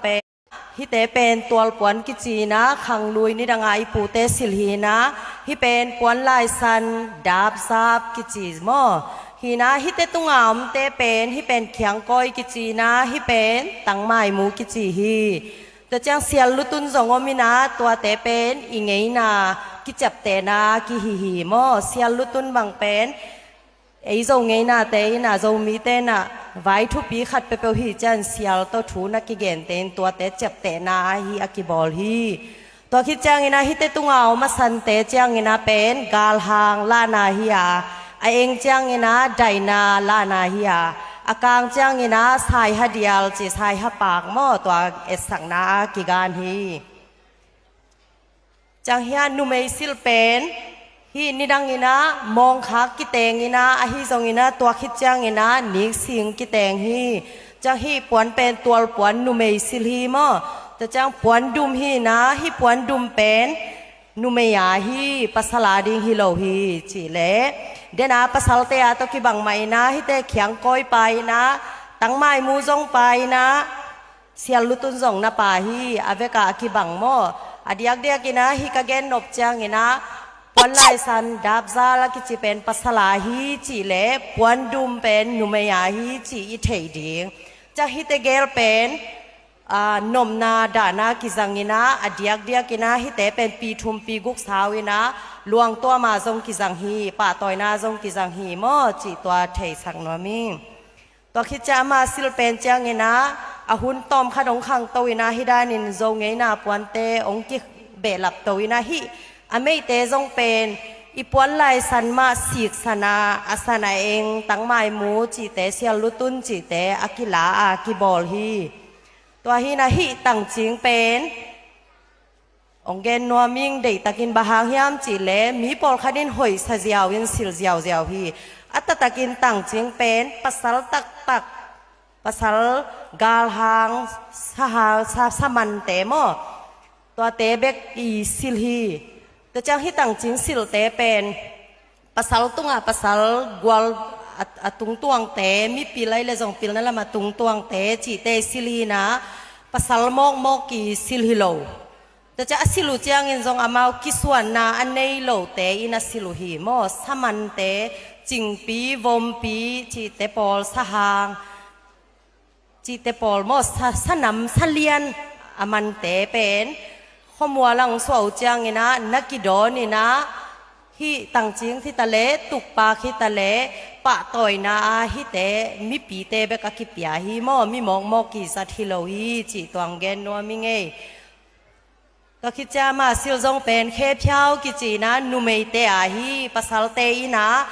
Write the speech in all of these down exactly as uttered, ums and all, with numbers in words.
pen, hihte pen tualpuan kici-in ah, khanglui nidang a i pute silh hi-in ah, hih pen puanlaisan dapzap kici maw. Hi-in ah hihte tunga omte pen, hih pen khiangkawi kici-in ah, hih pen tangmaimu kici hi. Tua ciang sial lutun zong om-in ah, tuate pen i ngeina kiciaptehna kihi hi maw. Sial lutun bang pen ei Zo ngeinate in ah, Zomite in ah, vai thupi khat peuhpeuh hi ciang sial tawh thu na kigente in tuate ciaptehna ahi a kibawl hi. Tua khit ciangin ah hihte tunga om a sante ciangin ah pen galhang lahna hi a, a eng ciangin ah daina lahna hi a, a kang ciangin ah saiha dial ci, saiha pak maw, tua etsakna a kigan hi. Ciang hiah numei silh pen hih nidangin ah mawngkhak kiteng in ah, ahi zongin ah tua khit ciangin ah niksing kiteng hi. Ciang hih puan pen tualpuan numei silh hi maw. Tua ciang puan dum hi-in ah, hih puan dum pen numei a hi, pasal a ding hi lo hi cih leh, den a pasalte a tawh kibang mah in ah, hihte khiangkawi pa in ah, tangmaimu zong pa in ah, sial lutun zong na pa hi, a vek a kibang maw. A diakdiakin ah hih ka gennop ciangin ah puanlaisan dapzal a kici pen pasal a hi cih leh puan dum pen numei a hi cih i thei ding. Ciang hihte gel pen, aa, nopna dahna kizangin ah, a diakdiakin ah hihte pen pi thum pi guk sau-in ah luangtuam a zong kizang hi, pahtawina zong kizang hi maw cih tua theisak nuam ing. Tua khit ciang ama silh pen ciangin ah, a hun tawm khat hong khangto in ah, hih danin Zo ngeina puante hong kibehlap to in ah, hih a meihte zong pen i puanlaisan mah siksan a, a san a eng, tangmaimu cihte, sial lutun cihte a kila a kibawl hi. Tua hi-in ah hih tangcing pen hong gen nuam ing. Deihtakin bang hang hiam cih leh, mi pawlkhat in hoihsa ziau in silh ziauziau hi. A taktakin tangcing pen pasal taktak, pasal galhang, sahang, sa, samante maw, tuate bek i silh hi. Tua ciang hih tangcing silhte pen pasal tungah pasal gual a, a tungtuangte, mipil ahih leh zong pilna lam a tungtuangte cihte i silh hi-in ah, pasal mawkmawk i silh hi lo. Tua ciang a silh uh ciangin zong amau kisuanna a nei lote in a silh uh hi maw. Samante, cingpi, vompi cihte pawl, sahang cihte pawl maw, sa, sanam, salian a mante pen khuamual ah hong suah uh ciangin ah na kidawn in ah, hih tangcing hi ta leh, tukpak hi ta leh, pahtawina a hihte mipite bek a kipia hi maw, mi mawkmawk kizat hi lo hi cih tua hong gen nuam ing ei. Tua khit ciang ama silh zong pen khephiau kici-in ah numeite a hi, pasalte in ah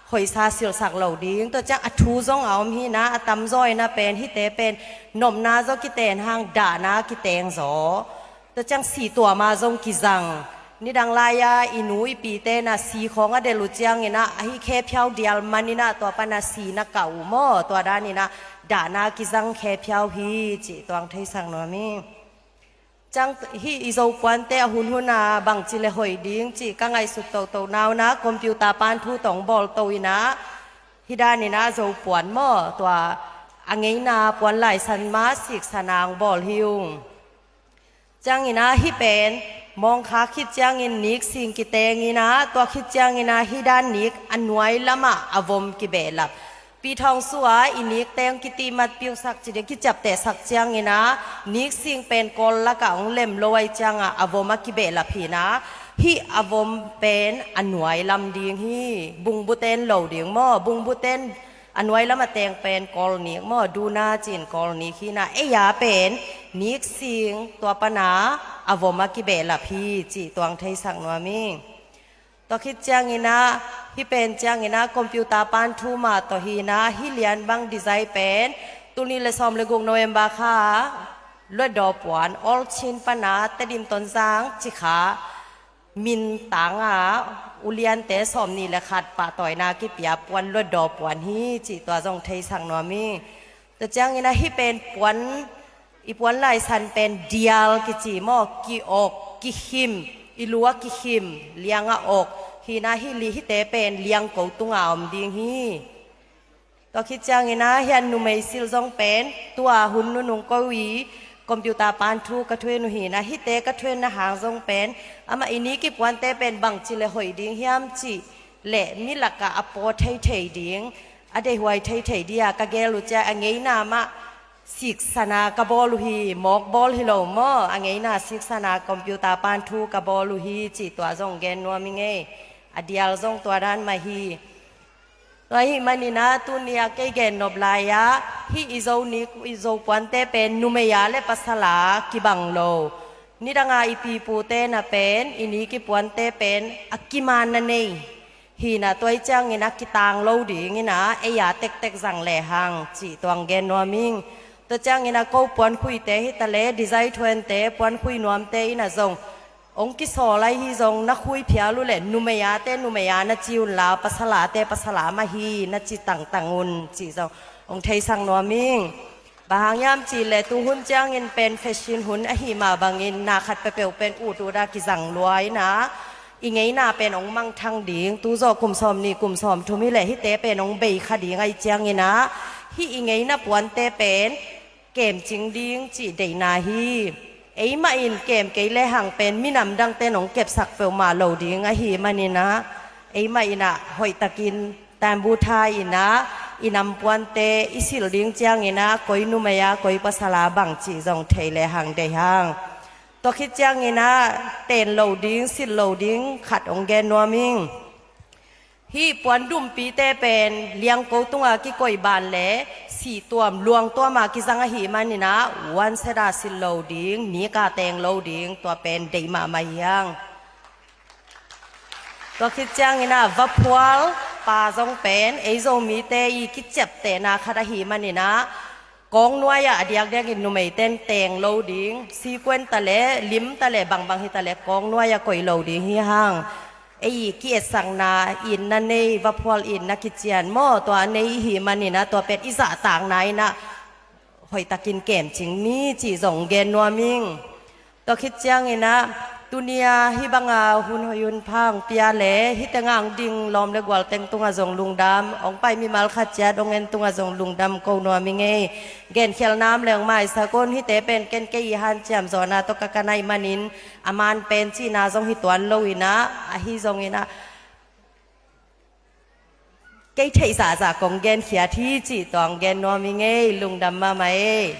hoihsa silhsak lo ding. Tua ciang a thu zong a om hi-in ah, a tamzaw in ah pen hihte pen nopna zaw kiten hang, dahna kiteng zaw. Tua ciang si tuam a zong kizang. Nidang lai-a i nu i pite in ah si khawng a delh uh ciangin ah, ahi khephiau dial man in ah tua pan ah si na kah uh maw, tua danin ah dahna kizang, khephiau hi cih tua hong theisak nuam ing. Ciang hih i Zo puante a hunhun a bangci leh hoih ding cih ka ngaihsut toto na un ah, computer pan thu tawh hong bawlto in ah, hih danin ah Zo puan maw, tua a ngeina puanlaisan mah siksan a hong bawl hi ung. Ciangin ah hih pen mawngkhak khit ciangin niksing kiteng in ah, tua khit ciangin ah hih dan nik a nuai lamah a vom kibehlap. Pi thawng sua i nik teng kitihmat piusak ci ding, kiciaptehsak ciangin ah, niksing pen kawl lakah hong lem lo ahih ciangah a vom a kibehlap hi-in ah, hih a vom pen a nuai lam ding hi. Bungbuten lo ding maw, bungbuten a nuai lam a teng pen kawl nik maw, duna ci-in kawl nik hi-in ah, ei a pen niksing tua pan ah a vom a kibehlap hi cih tua hong theisak nuam ing. Tua khit ciangin ah, hih pen ciangin ah computer pan thu mah tawh hi-in ah, hih lian bang design pen tul nih leh sawm leh guk November kha Hluttaw puan, Old Chin pan ah Tedim, Tonzang, Cikha, min tang a uliante sawmnih leh khat pahtawina kipia puan, Hluttaw puan hi cih tua zong theisak nuam ing. Tua ciangin ah hih pen puan, i puanlaisan pen dial kici maw, ki-awk, kikhim, i lu a kikhim, liang a awk hi-in ah, hih li, hihte pen liangko tunga om ding hi. Tua khit ciangin ah hih a numei silh zong pen tua hun nunung ko i computer pan thu ka thuin uh hi na, hihte ka thuinna hang zong pen amah i ni kipuante pen bangci le hoih ding hiam cih le mi lakah a paw theithei ding, a deihhuai theithei ding a ka gel uh ciang a ngeina mah siksana ka bawl uh hi. Mawk bawl hi lo maw, a ngeina siksana computer pan thu ka bawl uh hi cih tua zong gen nuam ing ei. A dial zong tua dan mah hi. Tua ahih manin ah tuni a kei gen nop lai-ah hih i Zo ni, i Zo puante pen numei a le pasal a kibang lo. Nidang a i pipute na pen i ni kipuante pen a kiman na nei hi na, tua ahih ciangin ah kitang lo dingin ah ei a tektek zang lehang cih tuang gen nuam ing. Tua ciangin ah ko puankhuite hi ta le, design thuante, puankhui nuamte in ah zong hong kisawl lai hi zong na khui phial uh leh numei a te numei a na ci un la, pasal a te pasal a mah hi na ci tangtang un cih zong hong theisak nuam ing. Bang hang hiam cih leh tuhun ciangin pen fashion hun ahih mah bangin na khat peuhpeuh pen ut ut a kizang lua in ah i ngeina pen hong mangthang ding, tu zawh kum sawm nih kum sawm thum hi leh hihte pen hong bei kha ding ahih ciangin ah hih i ngeina puante pen kemcing ding cih deihna hi. Eimah in kem kei lehang pen minam dangte in hong kepsak peuhmah lo ding ahih manin ah eimah in ah hoihtakin tambu thai in ah i nam puante i silh ding ciangin ah koi numei a koi pasal a bang cih zong thei lehang deih hang. Tua khit ciangin ah ten lo ding, silh lo ding khat hong gen nuam ing. Hih puan dumpite pen liangko tunga kikoih ban le sihtuam luangtuam a kizang ahih manin ah one set a silh lo ding, nik a teng lo ding, tua pen deih mahmah hi hang. Tua khit ciangin ah vaphual pa zong pen ei Zomite i kiciaptehna khat ahih manin ah kawng nuai-ah a diakdiakin numeite in teng lo ding, sequin ta le, lim ta le, bangbang hi ta le kawng nuai-ah koih lo ding hi hang. Ei i ki-etsakna itna nei, vaphual itna kician maw, tua a nei i hih manin ah tua pen i zahtakna in ah hoihtakin kemcing ni cih zong gen nuam ing. Tua khit ciangin ah tuni a hih banga hun hoih hun pha hong pia le hih tengah hong ding lawm le gual teng tungah zong lungdam, hong pai mimal khat ciat hong en tungah zong lungdam ko nuam ing ei. Genkhialhna om le hong maisak un, hihte pen ken kei i hanciam zawhna tawh ka kan ahih manin a man pen cihna zong hi tuan lo in ah, ahi zongin ah kei theih zahzah kong genkhiat hi cih tuang gen nuam ing ei, lungdam mahmah ei.